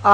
بخش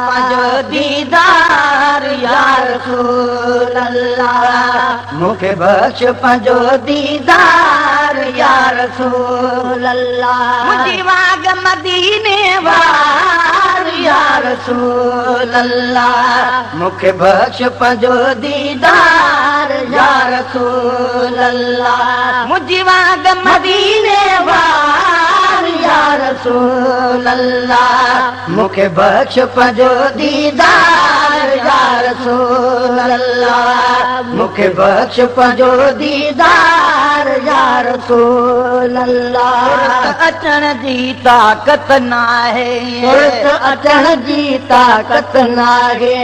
پنهنجو ديدار يا رسول الله، مون کي بخش پنهنجو ديدار يا رسول الله، منهنجي واڳ مديني وار يا رسول الله، مون کي بخش پنهنجو ديدار يا رسول الله، منهنجي واڳ مديني وار يا رسول الله، مون کي بخش پنهنجو ديدار يا رسول الله، مون کي بخش پنهنجو ديدار يا رسول الله. اچڻ جي طاقت ناهي، اچڻ جي طاقت ناهي،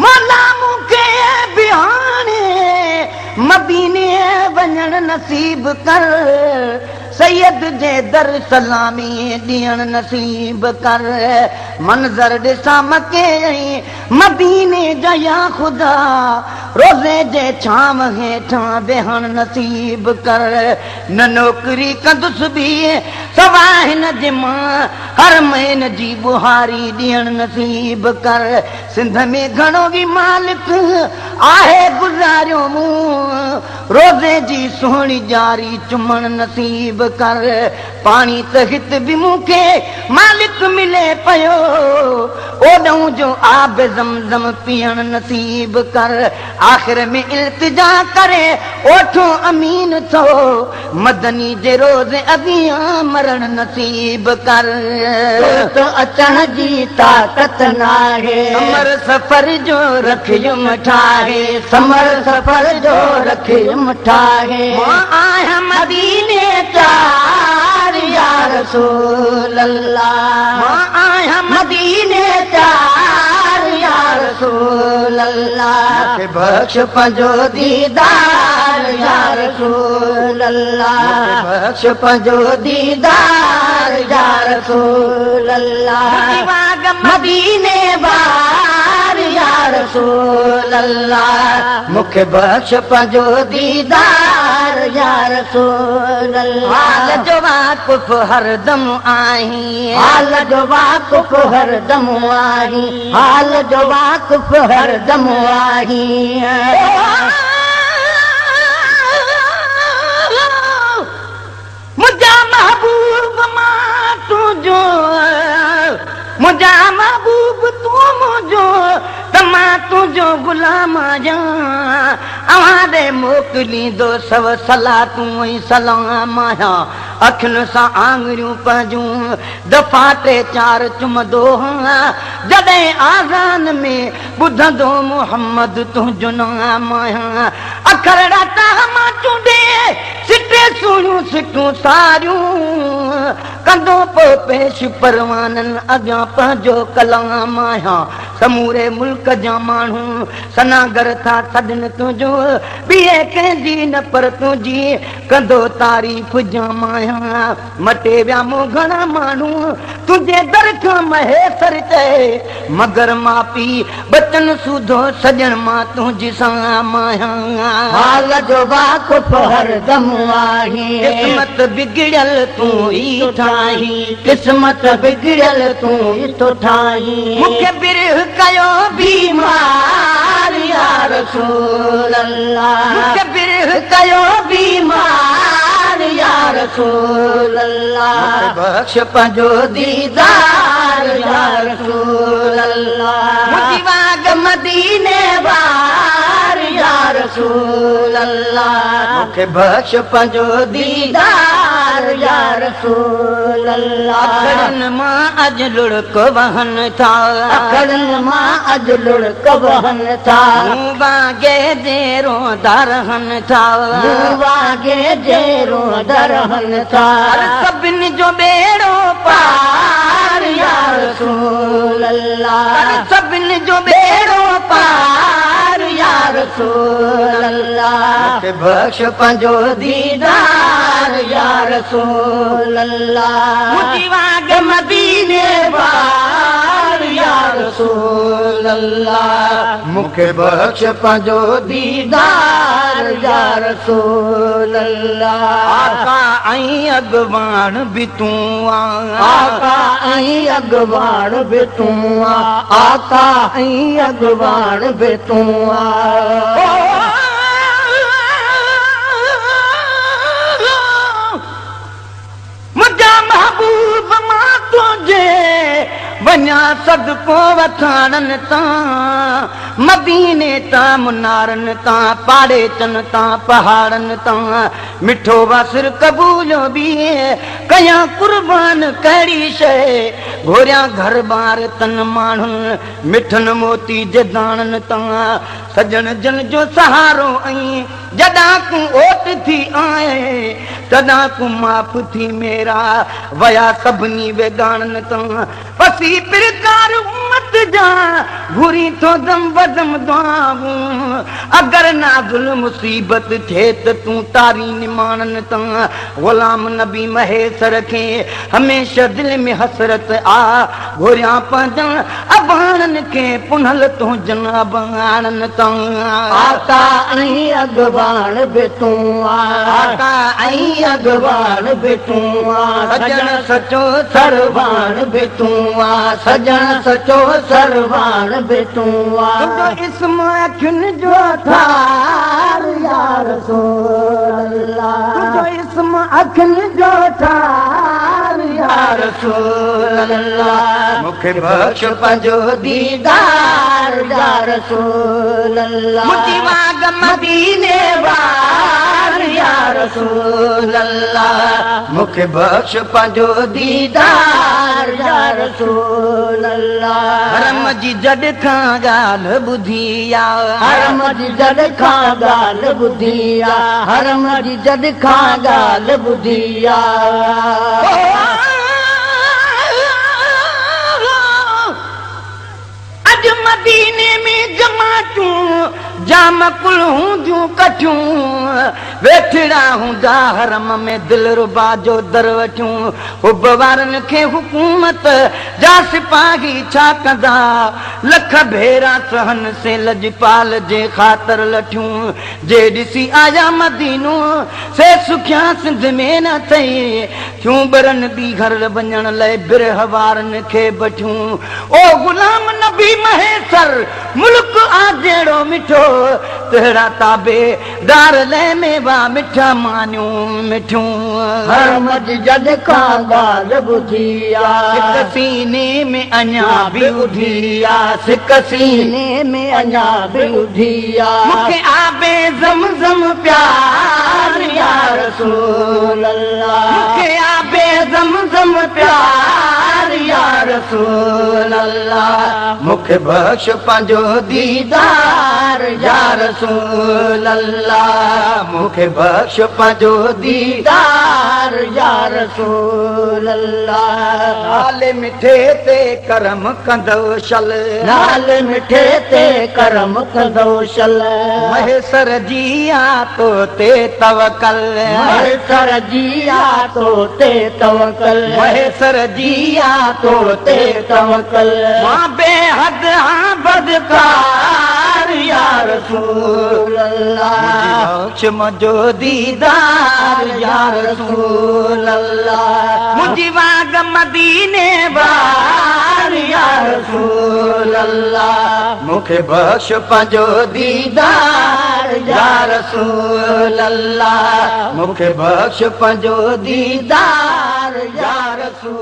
مولا مون کي به هاڻي مديني وڃڻ نصيب ڪر، سيد جي در سلامي ڏيڻ نصيب ڪر، منظر ڏسان مڪي ۽ مديني جا يا خدا، روزي جي ڇانو هيٺان ويهڻ نصيب ڪر. نه نوڪري ڪندس ٻي سوا هن جي مان، هر مهين جي ٻهاري ڏيڻ نصيب ڪر. سنڌ ۾ گهڻو ئي مالڪ آهي گذاريو مون، روزي جي سهڻي ڄاري چمڻ نصيب ڪر. پاڻي ته هت به مون کي مالڪ ملي پيو، اوڏهون جو آب زمزم پيئڻ نصيب ڪر. آخر ۾ التجا ڪري اوٺو امين ٿو، مدني جي روز اڳيان مرڻ نصيب ڪر. تو اچڻ جي طاقت ناهي، سمر سفر جو رکيم ٺاهي، سمر سفر جو رکيم ٺاهي، مان آهيان مديني چار يا رسول الله، مان آهيان مديني چار يا رسول الله، مون کي بخش پنهنجو ديدار يا رسول الله، مون کي بخش پنهنجو ديدار يا رسول الله، واڳ مديني وار يا رسول الله، مون کي بخش پنهنجو ديدار يا رسول الله. حال جو واقف هردم آهين، حال جو واقف هردم آهين، حال جو واقف هردم آهين، منهنجا محبوب مان تنهنجو، منهنجا محبوب تون منهنجو ته مان تنهنجو غلام آهيان، اوهان ڏي موڪليندو سو صلاتون ۽ سلام آهيان. اکين سان آڱريون پنهنجون دفعا ٽي چار چمندو هان، جڏهن آذان ۾ ٻڌندو محمد تنهنجو نام آهيان. اکر رتا مان چونڊي سٽي سهڻيون سٽون ساريون، ڪندو پوء پيش پروانن اڳيان پنهنجو ڪلام آهيان. سموري ملڪ جا ماڻهو سناگر ٿا سڏن تنهنجو، ٻئي ڪنهن جي نه پر تنهنجي ڪندو تعريف جام آهيان. مٽي ويا مون گهڻا ماڻهو تنهنجي در کان مهيسر چئي، مگر معافي ٻچن سوڌو سڄڻ مان تنهنجي سام آهيان. حال جو واقف هردم آهين، قسمت بگڙيل تون ئي ٺاهين، قسمت بگڙيل تون ئي ٿو ٺاهين، مون کي برهه ڪيو بيمار يا رسول الله، مون کي برهه ڪيو بيمار يا رسول الله، مون کي بخش پنهنجو ديدار يا رسول الله، منهنجي واڳ مديني وار يا رسول الله، مون کي بخش پنهنجو ديدار يا رسول الله. اکڙين مان اڄ لڙڪ وهن ٿا، اکڙين مان اڄ لڙڪ وهن ٿا، مون واڳي جي روئندا رهن ٿا، مون واڳي جي روئندا رهن ٿا، سڀني جو ٻيڙو پار يا رسول الله، سڀني جو ٻيڙو پار يا رسول الله، مون کي بخش پنهنجو ديدار يا رسول الله، منهنجي واڳ مديني وار يا رسول الله مون کي بخش پنهنجو ديدار يا رسول الله. آقا ۽ اڳواڻ به تون آ. آقا ۽ اڳواڻ به تون آ. آقا ۽ اڳواڻ به تون آ. منهنجا محبوب مان تنهنجي وڃان صدقو وٿاڻن تان، مديني تان منارن تان، پاڙيچن تان پهاڙن تان، مٺو واسر قبوليو به ڪيان قربان ڪهڙي شيء، گهوريان گهر ٻار تن ماڻهن مٺن موتي جي داڻن تان، سڄڻ جن جو سهارو ۽ جڏان تون اوٽ ٿي آئين، تڏان تون معاف ٿي ميرا، ويا سڀني ويڳاڻن تان. پسي پرڪار امت جا، گهرين ٿو دم بدم دعائون. اگر نازل مصيبت ٿئي ته تون ٽارين نماڻن تان. غلام نبي مهيسر کي هميشه دل ۾ حسرت آ، گهوريان پنهنجن اباڻن کي پنهل تنهنجن اباڻن تان. آقا ۽ اڳواڻ به تون آ. آقا ۽ اڳواڻ به تون آ. سڄڻ سچو سرواڻ به تون آ. سڄڻ سچو سرواڻ به تون آ. تنهنجو اسم اکين جو ٺار يا رسول الله. تنهنجو اسم اکين جو ٺار يا رسول الله. مون کي بخش پنهنجو ديدار يا رسول الله. منهنجي واڳ مديني وار يا رسول الله. مون کي بخش پنهنجو ديدار يا رسول الله. حرم جي جڏ کان ڳالهه ٻڌي آ. حرم جي جڏ کان ڳالهه ٻڌي آ. حرم جي جڏ کان ڳالهه ٻڌي آ. اڄ مديني ۾ جماعتون جام ڪل هونديون ڪٺيون، ويٺڙا هوندا حرم ۾ دلربا جو در وٺيون. حب وارن کي حڪومت جا سپاهي ڇا ڪندا، لک ڀيرا سهن سي لڄپال جي خاطر لٺيون. جي ڏسي آيا مدينو سي سکيا سنڌ ۾ نه ٿئي، ٿيون ٻرن ٻيهر وڃڻ لئه برهه وارن کي بٺيون. او غلام نبي مهيسر ملڪ آ جهڙو مٺو، تهڙا تابعدار لئه ميوا مٺا مانيون مٺيون. حرم جي جڏ کان ڳالهه ٻڌي آ. سڪ سيني ۾ اڃا به اڌي آ. سڪ سيني ۾ اڃا به اڌي آ. مون کي آب زمزم پيار يا رسول الله. مون کي آب زمزم پيار يا رسول الله. مون کي بخش پنهنجو ديدار يا رسول الله. مون کي بخش پنهنجو ديدار يا رسول الله. نالي مٺي تي ڪرم ڪندو شل. نالي مٺي تي ڪرم ڪندو شل. مهيسر جي آ تو تي توڪل. مهيسر جي آ تو تي توڪل. مهيسر جي آ تو تي توڪل. مان بيحد هان بدڪار يا رسول الله. بخش منهنجو ديدار يا رسول الله. منهنجي واڳ مديني وار يا رسول الله. مون کي بخش پنهنجو ديدار يا رسول الله. مون کي بخش پنهنجو ديدار يا رسول.